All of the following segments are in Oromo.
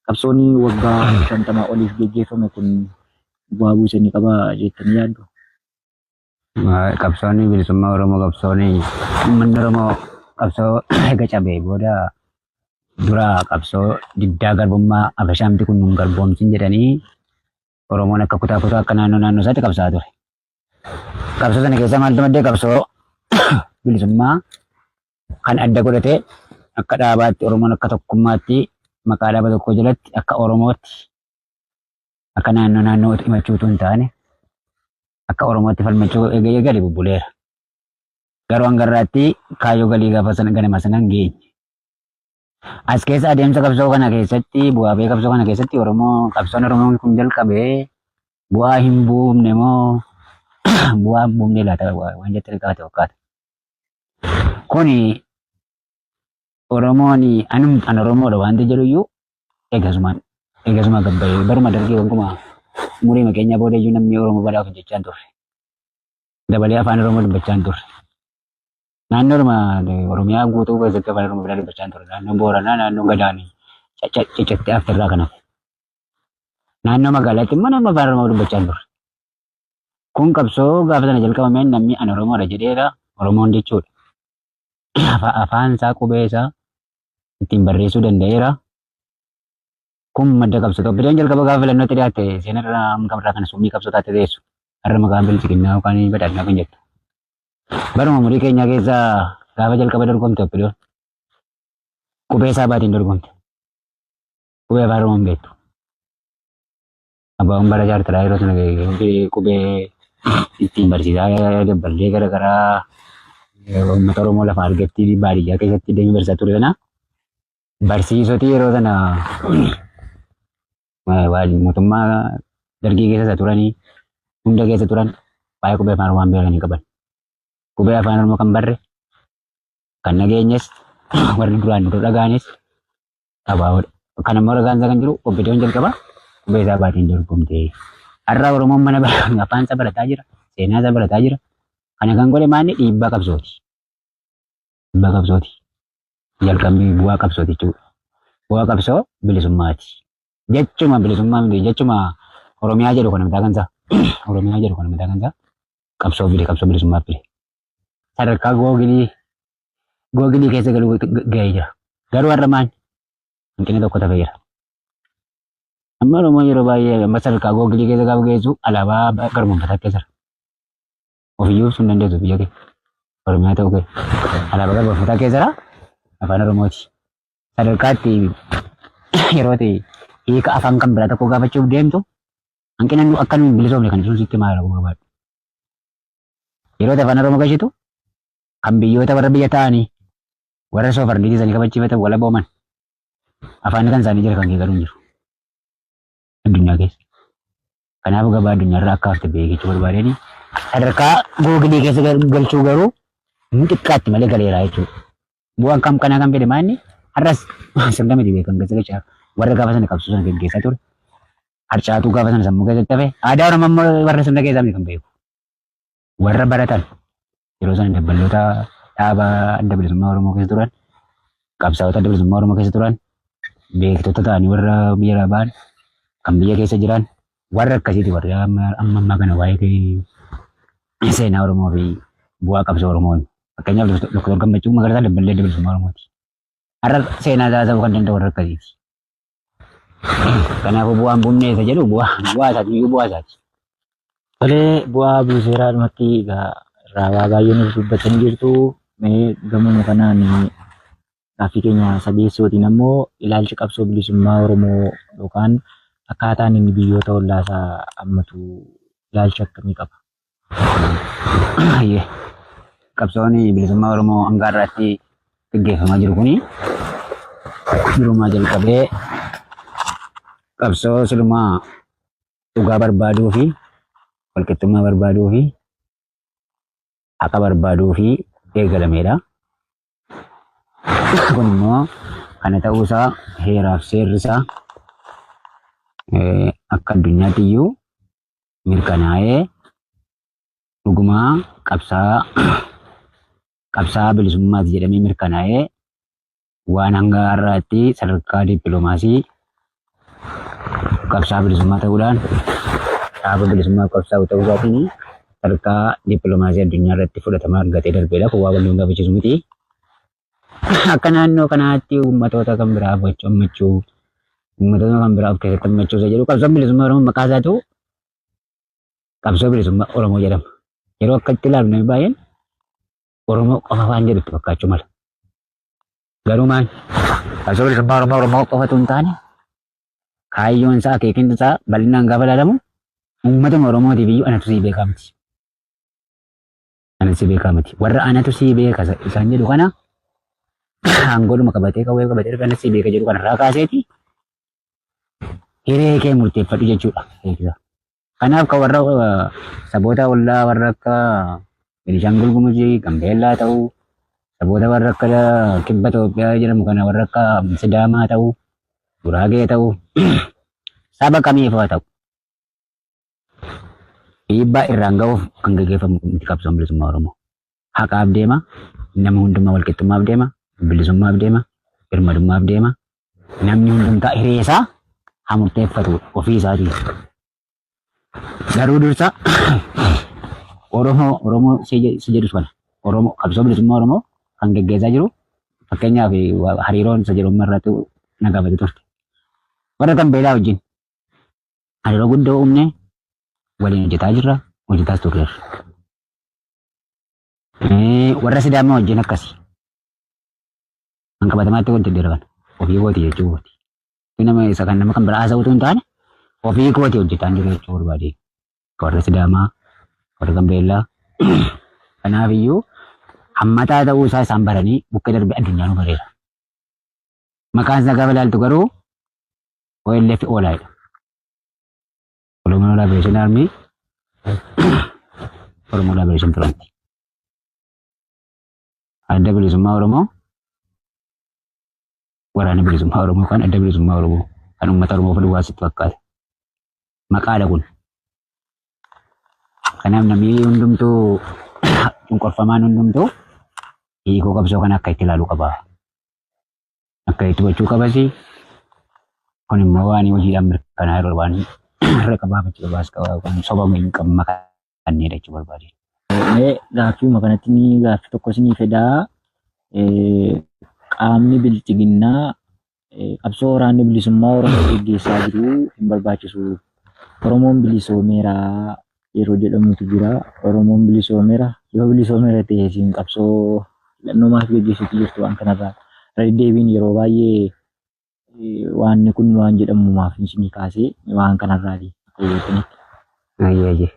Qabsoon waggaa 50 oliif geggeeffame kun bu'aa buuse ni qaba jettanii yaaddu? Qabsoon bilisummaa Oromoo qabsoon uummanni Oromoo qabsoo erga cabee booda dura qabsoo diddaa garbummaa Habashaamti kun nun garboomsin jedhanii Oromoon akka kutaa kutaa akka naannoo naannoo isaatti qabsaa'aa ture. Qabsoo sana keessaa maaltu maddee qabsoo bilisummaa kan adda godhate akka dhaabaatti Oromoon akka tokkummaatti maqaa dhaaba tokkoo jalatti akka Oromootti akka naannoo naannoo himachuu utuu hin taane akka Oromootti falmachuu eega eegale bubbuleera. Garuu hanga irraatti kaayyoo galii gaafa sana ganama sana hin geenye. As keessa adeemsa qabsoo kana keessatti bu'aa ba'ii qabsoo kana keessatti Oromoo qabsoon Oromoon kun jalqabe bu'aa hin buufne moo bu'aa hin buufne laata waan jettanii qabaate fakkaata. Kuni Oromoon anum an Oromoodha waanti jedhu iyyuu eegasumaan eegasuma gabbayee baruma dargee wagguma umurii makeenyaa booda iyyuu namni Oromoo balaa of jechaa hin turre. Dabalee afaan Oromoo dubbachaa hin turre. Naannoodhuma Oromiyaa guutuu keessatti afaan Oromoo biraa dubbachaa hin turre. Naannoo Booranaa naannoo Gadaanii caccattee hafte irraa kan hafe. Naannoo magaalaatti immoo namni afaan Oromoo dubbachaa hin turre. Kun qabsoo gaafa sana jalqabameen namni an Oromoodha jedheera Oromoon jechuudha. Afaan isaa qubee isaa ittiin barreessuu danda'eera. Kun madda qabsoo ta'u. Bideen jalqaba gaafa filannootti dhiyaatte seenarraa kamirraa kana summii qabsoo taate teessu. Har'a maqaan bilchiginnaa yookaan badhaadhinaa kan jettu. Baruma umurii keenyaa keessa gaafa jalqaba dorgomte Oppidoon qubee isaa baatiin dorgomte. Qubee afaan Oromoo hin beektu. Abbaan bara jaartaraa yeroo sana qubee ittiin barsiisaa dabballee gara garaa uummata Oromoo lafa argatti baadiyyaa keessatti deemee barsiisaa ture sana barsiisoti yeroo sana mootummaa dargii keessa isa turanii hunda keessa turan waa'ee qubee afaan Oromoo waan beekan hin qaban. Qubee afaan Oromoo kan barre kan dhageenyes warri duraan dura dhagaanis abaaboodha. Kan ammoo ragaan isaa kan jiru obbidoon jalqaba qubee isaa baatiin dorgomte. Har'a Oromoon mana afaan isaa barataa jira, seenaa isaa barataa jira. Kana kan godhe maanni dhiibbaa qabsooti. Dhiibbaa qabsooti. Jalqabni bu'aa qabsooti jechuudha. Bu'aa qabsoo bilisummaati. Jechuma bilisummaa miti jechuma Oromiyaa jedhu kana mataa kan isaa. Oromiyaa jedhu kana mataa kan isaa qabsoo fide qabsoo bilisummaa fide. Sadarkaa googilii googilii keessa galuu ga'ee jira. Garuu har'a maal hanqina tokko tafee jira. Amma Oromoon yeroo baay'ee amma sadarkaa googilii keessa gaafa geessu alaabaa garboomfataa keessa jira. Ofiyyuu ibsuu hin dandeessu biyya kee. Oromiyaa ta'uu kee. Alaabaa garboomfataa keessa jira. Afaan Oromooti. Sadarkaa itti yeroo itti hiika afaan kan biraa tokko gaafachuuf deemtu hanqina nu akka nu hin bilisoomne kan ibsuun sitti maal barbaadu. Yeroo itti afaan Oromoo gashitu kan biyyoota warra biyya ta'anii warra soofarniitii isaanii kabachiifatan wala booman afaan kan isaanii jira kan kee garuu hin jiru addunyaa keessa. Kanaaf gabaa addunyaarra akka hafte beekachuu barbaadeen sadarkaa googilii keessa galchuu garuu hin xiqqaatti malee galeeraa jechuudha. Bu'aan kam kanaa kan fedhe maanni har'as sirna miti beekan keessa galchaa warra gaafa sana qabsoo sana geggeessaa ture. Harcaatuu gaafa sana sammuu keessatti hafe aadaa Oromoo immoo warra sirna keessaa miti kan beeku. Warra baratan yeroo sana dabballoota dhaaba adda bilisummaa Oromoo keessa turan, qabsaa'ota adda bilisummaa Oromoo keessa turan, beektota ta'anii warra biyya ba'an, kan biyya keessa jiran warra akkasiiti warri amma ammaa kana waa'ee seenaa Oromoo fi bu'aa qabsoo Oromoo. Fakkeenyaaf Dr. Gammachuu Magarsaa dabballee adda bilisummaa Oromooti. Har'a seenaa isaa ta'uu kan danda'u warra akkasiiti. Kanaafuu bu'aan bunnee isa jedhu bu'aa bu'aa isaati iyyuu bu'aa isaati. Tolee, bu'aa buuseeraa dhumatti egaa irraa waa baay'ee nuuf dubbatanii jirtu. Mee gamuma kanaan gaaffii keenya sadeessootiin ammoo ilaalchi qabsoo bilisummaa Oromoo yookaan akkaataan inni biyyoota ollaa isaa hammatu ilaalcha akkamii qaba? Hayyee. Qabsoon bilisummaa Oromoo hanga har'aatti gaggeeffamaa jiru kuni durumaa jalqabee qabsoo silumaa dhugaa barbaaduu fi walqixxummaa barbaaduu fi haqa barbaaduu fi eegalameedha. Kun immoo kana ta'uusaa heeraaf seerri isaa akka addunyaatti iyyuu mirkanaa'ee dhugumaa qabsaa qabsaa'aa bilisummaati jedhamee mirkanaa'ee waan hanga har'aatti sadarkaa dippiloomaasii qabsaa'aa bilisummaa ta'uudhaan dhaaba bilisummaa qabsaa'u ta'uu isaatiin sadarkaa dippiloomaasii addunyaa irratti fudhatama argatee darbeedha. Kun waan wal nu gaafachiisu miti. Akka naannoo kanaatti uummatoota kan biraa hammachuu, uummatoota kan biraa of keessatti hammachuu isa jedhu qabsoon bilisummaa Oromoo maqaa isaatu qabsoo bilisummaa Oromoo jedhama. Yeroo akka itti ilaalu namni baay'een Oromoo qofa waan jedhu itti fakkaachuu mala. Garuu maal qabsoo bilisummaa Oromoo Oromoo qofatu hin taane kaayyoon isaa akeekinni isaa bal'inaan gaafa ilaalamu uummatuma Oromootiif iyyuu anatu sii beekaa miti. Anatu sii beekaa miti. Warra anatu sii beeka isaan jedhu kana aangoodhuma qabatee qawwee qabatee dhufe anatu sii beeka jedhu kanarraa kaaseeti hiree kee murteeffadhu jechuudha. Hiikisa. Kanaaf kan warra saboota ollaa warra akka Beenishaangul Gumuzii, Gambeellaa ta'uu, saboota warra akka kibba Itoophiyaa jedhamu kana warra akka Sidaamaa ta'uu, Guraagee ta'uu, saba kamiifuu haa ta'u. Dhiibbaa irraan ga'uuf kan gaggeeffamu miti qabsoon bilisummaa Oromoo. Haqaaf deema, nama hundumaa walqixxummaaf deema, bilisummaaf deema, birmadummaaf deema. Namni hundumtaa hiree isaa haa murteeffatu ofii isaatiin. Garuu dursa Oromoo Oromoo si jedhu sana Oromoo qabsoo bilisummaa Oromoo kan geggeessaa jiru fakkeenyaaf hariiroon isa jedhu irratti na gaafate turte. Warra Gambeelaa wajjin hariiroo guddaa uumne waliin hojjetaa jirra, hojjetaas turreerra. Warra Sidaamaa wajjin akkasi. Kan qabatamaatti hojjedheera kana. Ofii kooti jechuu kooti. Nama isa kan nama kan biraa haasa'utu hin taane ofii kooti hojjetaan jiru jechuu barbaade. Warra Sidaamaa, warra Gambeellaa. Kanaaf iyyuu hammataa ta'uu isaa isaan baranii bukkee darbee addunyaa nu bareera. Maqaan isaa gaafa ilaaltu garuu OLF OLA jedha. Oromo Liberation Army, Oromo Liberation Front. Adda bilisummaa Oromoo, waraana bilisummaa Oromoo kan adda bilisummaa Oromoo kan uummata Oromoo fedhu waa sitti fakkaata. Maqaadha kun. Kanaaf namni hundumtuu cunqurfamaan hundumtuu hiikoo qabsoo kana akka itti ilaaluu qaba. Akka itti hubachuu qabasi. Kun immoo waan hojiidhaan mirkanaa'e yeroo waan irra qabaafachuu qabaas qaba waan sobama hin qabne makanneedha jechuu barbaade. Mee gaaffiuma kanatti ni gaaffii tokko isinii fedaa. Qaamni bilxiginnaa qabsoo waraanni bilisummaa Oromoo geggeessaa jiru hin barbaachisu. Oromoon bilisoomeera yeroo jedhamutu jira. Oromoon bilisoomeera yoo bilisoomeera ta'e isin qabsoo hidhannoo maaf geggeessuutti jirtu waan kanarraa. Irra deddeebiin yeroo baay'ee waanni kun waan jedhamu maaf isinii kaasee waan kanarraati akka hubattanitti. Ayyee ayyee.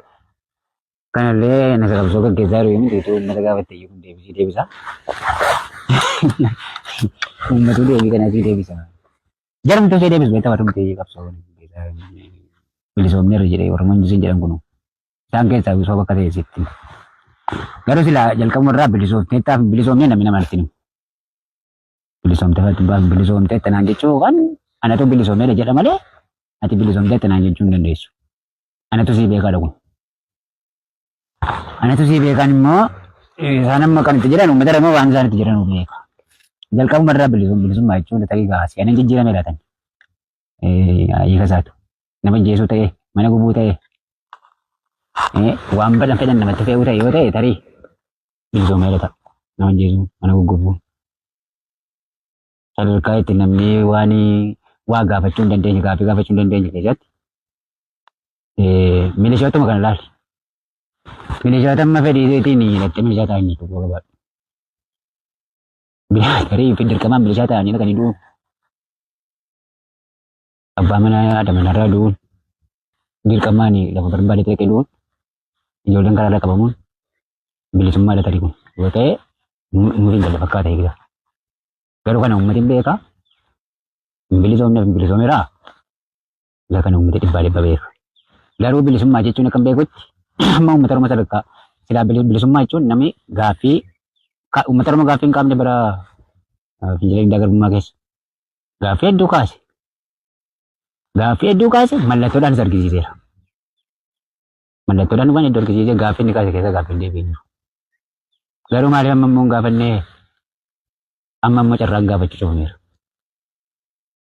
Kanallee nasa qabsoo gaggeessaa jiru yommuu ta'u uummata gaafatte iyyuu kun deebisii deebisa. Uummatu deebii kana sii deebisa. Jarumtuu sii deebisu beektaa warri qabsoo gaggeessaa bilisoomneerra jedhee Oromoon jisiin jedhan kunu. Isaan keessaa bisoo bakka ta'e sitti. Garuu silaa jalqabuma irraa bilisoomteettaaf bilisoomnee namni namatti himu. Bilisoomte baaf bilisoomte tanaan jechuu kan anatu bilisoomeera jedha malee. Ati bilisoomteetta naan jechuu hin dandeessu. Anatu sii beekaadha kun. Anatu sii beekaan immoo isaan amma kan itti jiran uummata Oromoo waan isaan itti jiran beeka. Jalqabuma irraa bilisummaa jechuun tarii gaa seenaan jijjiirame laatan. Hiika isaatu. Nama ajjeesuu ta'e, mana gubuu ta'e, waan badan fedhan namatti fe'uu ta'e yoo ta'e tarii bilisoomeera ta'a. Nama ajjeesuu, mana guggubuu. Sadarkaa itti namni waan waa gaafachuu hin dandeenye, gaaffii gaafachuu hin dandeenye keessatti milishootuma kana laali. Milishoota amma fedhii isheetiin hidhattee milishaa ta'anii tokko qabaadhu. Tarii dirqamaan milishaa ta'anii dhaqanii du'uun. Abbaa manaa haadha manarraa du'uun dirqamaan lafa barbaade ta'e du'uun ijoolleen karaarra qabamuun bilisummaadha tarii kun yoo ta'e nuuf hin galle fakkaata eegisa. Garuu kana uummati hin beeka. Hin bilisoomneef hin bilisoomeeraa. Isa kana uummati dhibbaa dhibba beeka. Garuu bilisummaa jechuun akkan beekutti amma uummata Oromoo sadarkaa silaa bilisummaa jechuun namni gaaffii uummata Oromoo gaaffii hin qabne bara fincila diddaa garbummaa keessa gaaffii hedduu kaase. Gaaffii hedduu kaase mallattoodhaanis argisiiseera. Mallattoodhaan waan hedduu argisiisee gaaffii inni kaase keessa gaaffiin deebiin jiru. Garuu maaliif amma immoo hin gaafannee amma immoo carraan gaafachuu cufameera.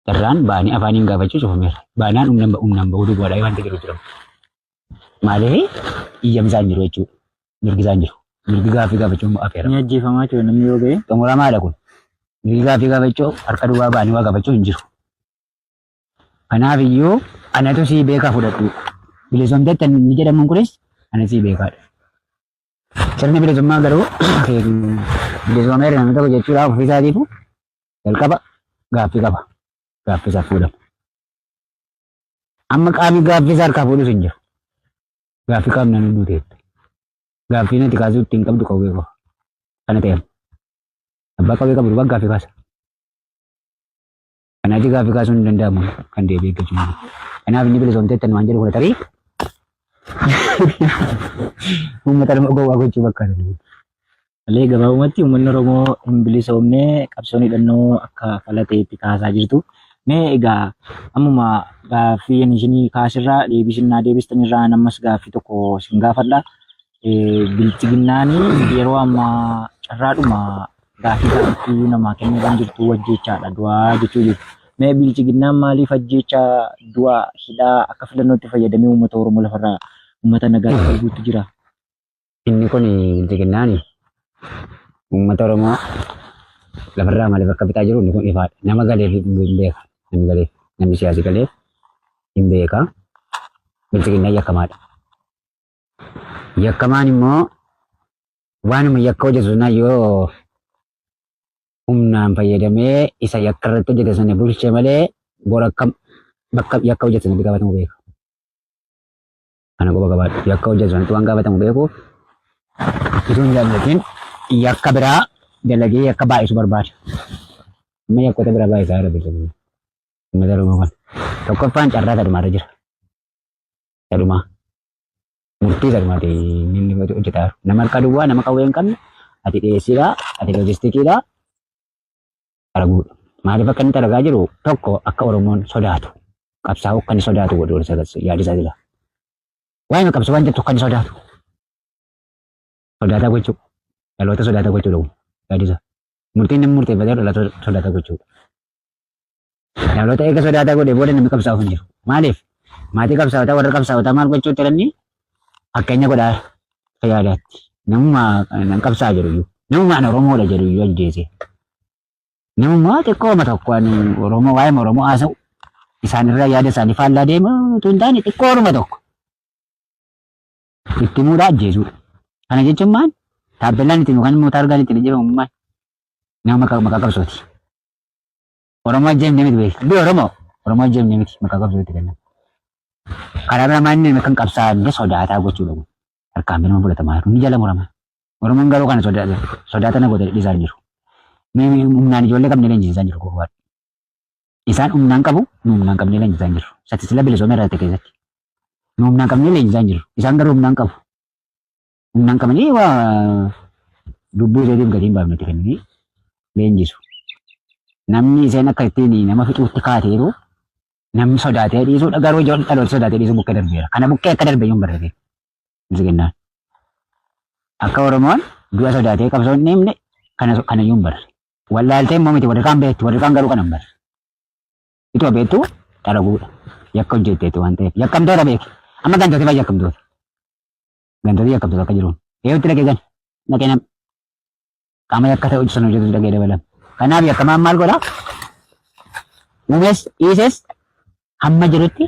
Carraan ba'anii afaaniin gaafachuu cufameera. Baanaan humnaan humnaan ba'uu duwwaadha wanti jiru jira. Maaliif iyyamni isaan jiru jechuudha. Mirgi isaan jiru. Mirgi gaaffii gaafachuu immoo afeera. Ni ajjeefamaa jechuudha namni yoo ba'e. Xumuramaadha kun. Mirgi gaaffii gaafachuu harka duwwaa ba'anii waa gaafachuu hin jiru. Kanaaf iyyuu anatu sii beekaa fudhadhu. Bilisoomteetta inni jedhamuun kunis ana sii beekaadha. Sirni bilisummaa garuu bilisoomeera namni tokko jechuudhaaf ofii isaatiifu jalqaba gaaffii qaba. Gaaffii isaa fuudhama. Amma qaamni gaaffii isaa harkaa fuudhus hin jiru. Gaaffii qaamni nan duuteetta. Gaaffii natti kaasuu ittiin qabdu qawwee qofa. Kana ta'e abbaa qawwee qabu duwwaa gaaffii kaasa. Kanaaf gaaffii kaasuun hin danda'amu kan deebii eeggachuu malee. Kanaaf inni bilisoomteettan waan jedhu kana tarii uummata nama gowwaa gochuu fakkaata. Malee gabaabumatti uummanni Oromoo hin bilisoomne qabsoon hidhannoo akka fala ta'etti kaasaa jirtu. Mee egaa ammuma gaaffii ani isinii kaasirraa deebii isin naa deebistanirraa ammas gaaffii tokko isin gaafadha. Bilxiginnaan yeroo ammaa carraadhuma gaaffii gaafachuu namaa kennuu kan jirtu ajjeechaadha du'aa jechuu jirtu. Mee bilxiginnaan maaliif ajjeechaa du'a hidhaa akka filannootti fayyadamee uummata Oromoo lafarraa uummata nagaa arguutti jira? Inni kun bilxiginnaan uummata Oromoo lafarraa maaliif akka fixaa jiru inni kun ifaadha. Nama galeef hin beeka. Namni galeef namni siyaasi galeef hin beeka. Bilxiginnaan yakkamaadha. Yakkamaan immoo waanuma yakka hojjetu sana yoo humnaan fayyadamee isa yakka irratti hojjete sana bulche malee bor akka bakka yakka hojjete sanatti gaafatamu beeka. Kana quba qabaadhu. Yakka hojjetu sanatti waan gaafatamu beekuuf utuu hin jaallatin yakka biraa dalagee yakka baay'isu barbaada. Amma yakkoota biraa baay'isaa jira bilisa. Uummata Oromoo kana. Tokkoffaan carraa sadhumaarra jira. Sadhumaa. Murtii sadhumaati inni inni hojjetaa jiru. Nama harka duwwaa nama qawwee hin qabne ati dhiyeessiidha ati loojistikiidha xaraguudha. Maaliif akka inni xaragaa jiru tokko akka Oromoon sodaatu qabsaa'uu akka inni sodaatu godhu yaadi isaa jira. Waa'ee qabsoo waan jettu akka inni sodaatu. Sodaataa gochuu. Dhaloota sodaataa gochuudha kun yaadi isaa. Murtiin namni murteeffatee dhaloota sodaataa gochuudha. Dhaloota eega sodaataa godhee booda namni qabsaa'uuf hin jiru. Maaliif? Maatii qabsaa'otaa warra qabsaa'otaa maal gochuutti jedhanii fakkeenya godhaa akka yaadaatti. Namuma nan qabsaa'a jedhu iyyuu. Namuma an Oromoodha jedhu iyyuu ajjeese. Namuma xiqqooma tokko ani Oromoo waa'ee Oromoo haasa'u isaan irraa yaada isaanii faallaa deema utuu hin taane xiqqoodhuma tokko. Itti himuudha ajjeesuudha. Kana jechuun maal? Taappellaan ittiin yookaan immoo taargaan ittiin ajjeefamu maal? Nama maqaa qabsooti. Oromoo ajjeefne miti beekti. Dubbii Oromoo Oromoo ajjeefne miti maqaa qabsootti kennan. Karaa biraa maal inni kan qabsaa'an sodaataa gochuudha kun. Harkaan birama fudhatamaa jiru. Inni jala murama. Oromoon garuu kana sodaata na goota dhiisaa hin jiru. Mee humnaan ijoollee qabnee leenjisaa hin jiru qofaadha. Isaan humnaan qabu nu humnaan qabnee leenjisaa hin jiru. Sati sila bilisoomee irratti keessatti. Nu humnaan qabnee leenjisaa hin jiru. Isaan garuu humnaan qabu. Humnaan qabanii waa lubbuu isheetiif gatii hin baafnetti kennanii leenjisu. Namni isheen akka ittiin nama fixuutti kaateeru Namni sodaatee dhiisuudha garuu ijoollee dhaloota sodaatee dhiisuu bukkee darbeera. Kana bukkee akka darbe iyyuu hin barre. Biltsiginnaan. Akka Oromoon du'a sodaatee qabsoo hin dhiibne kana kana iyyuu hin barre. Wallaaltee immoo miti warri kaan beekti warri kaan garuu kana hin barre. Ituma beektu xaraguudha. Yakka hojjetteetti waan ta'eef. Yakkamtoota beeki. Amma gantooti baay'ee yakkamtoota. Gantooti yakkamtoota akka jiruun. Eeyyotti dhaqee gan. Dhaqee nam. Qaama yakka ta'e hojjetan hojjetu dhaqee dabalama. Kanaaf yakkamaan maal godha? Uumes dhiises hamma jirutti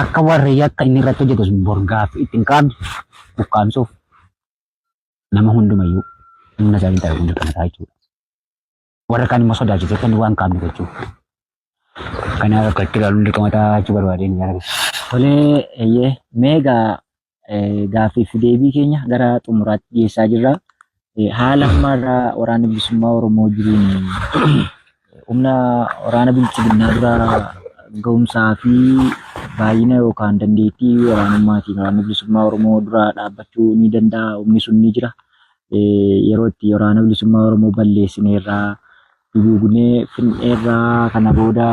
akka warri yakka inni irratti hojjetu sun bor gaaffii itti hin kaafne ukkaamsuuf nama hundumayyuu humna isaatiin xaraguun dirqama ta'a jechuudha. Warra kaan immoo sodaachisee akka inni waan kaafne gochuu. Kanaaf akka itti ilaaluun dirqama ta'a jechuu barbaadeen yaada. Tolee, eeyyee. Mee egaa gaaffii fi deebii keenya gara xumuraatti dhiyeessaa jirra. Haala ammaarra waraanni bilisummaa Oromoo jiruun humna waraana bilchiginnaa dura ga'umsaa fi baay'ina yookaan dandeettii waraanummaatiin waraanni bilisummaa Oromoo dura dhaabbachuu ni danda'a. Humni sun ni jira. Yeroo itti waraana bilisummaa Oromoo balleessineerraa duguugnee finneerraa kana booda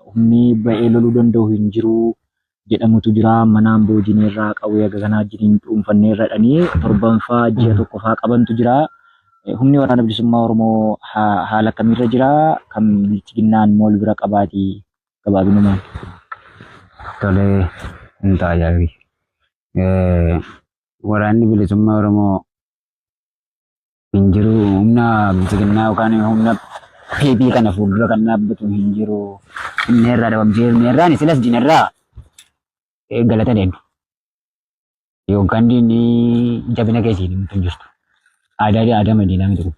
humni ba'ee loluu danda'u hin jiru jedhamutu jira. Manaan boojineerraa qawwee haga kanaa wajjiniin dhuunfanneerra jedhanii torbanfaa ji'a tokkofaa qabantu jira. Humni waraana bilisummaa Oromoo haala akkamiirra jira? Kan bilchiginnaan immoo wal bira qabaati gabaabinumaan. Tolee, hin ta'a jaalli. Waraanni bilisummaa Oromoo hin jiru. Humna bilchiginnaa yookaan humna PP kana fuuldura kan dhaabbatu hin jiru. Inni irraa dhabamsiifne irraan silas diinarraa galata deemu. Yookaan diinni jabina keessi hin jirtu. Aadaa aadaa madiinaa miti kun.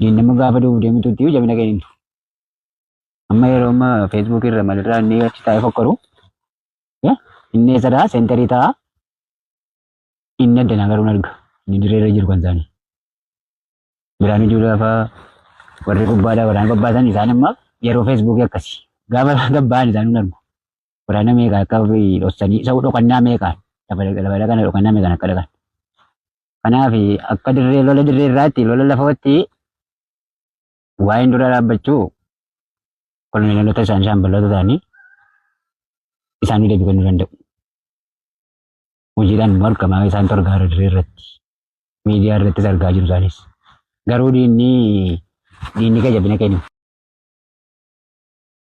Diinni amma gaafa du'uuf deemtu iyyuu jabina kee hin Amma yeroo amma feesbuukii irra malirraa inni achi taa'ee fokkoru inni eessadhaa seenterii ta'a inni addanaa garuu hin arga. Inni dirree irra jiru kan isaanii. Biraanuu Juulaa fa'aa warri gubbaadhaa waraana bobbaasan isaan amma yeroo feesbuukii akkasi. Gaafa gabba'an isaan hin argu. Waraana meeqa akka dhoksanii isa dhokannaa meeqaan lafa lafa kana dhokannaa meeqaan akka dhaqan. Kanaaf akka dirree lola dirree irraatti lola lafootti waa'een dura dhaabbachuu koloneelota isaan shaambaloota ta'anii isaan deebii kennuu danda'u. Hojiidhaan immoo argamaa isaan torgaa dirree irratti miidiyaa irrattis argaa jiru isaanis. Garuu diinni diinni kee jabina kennu.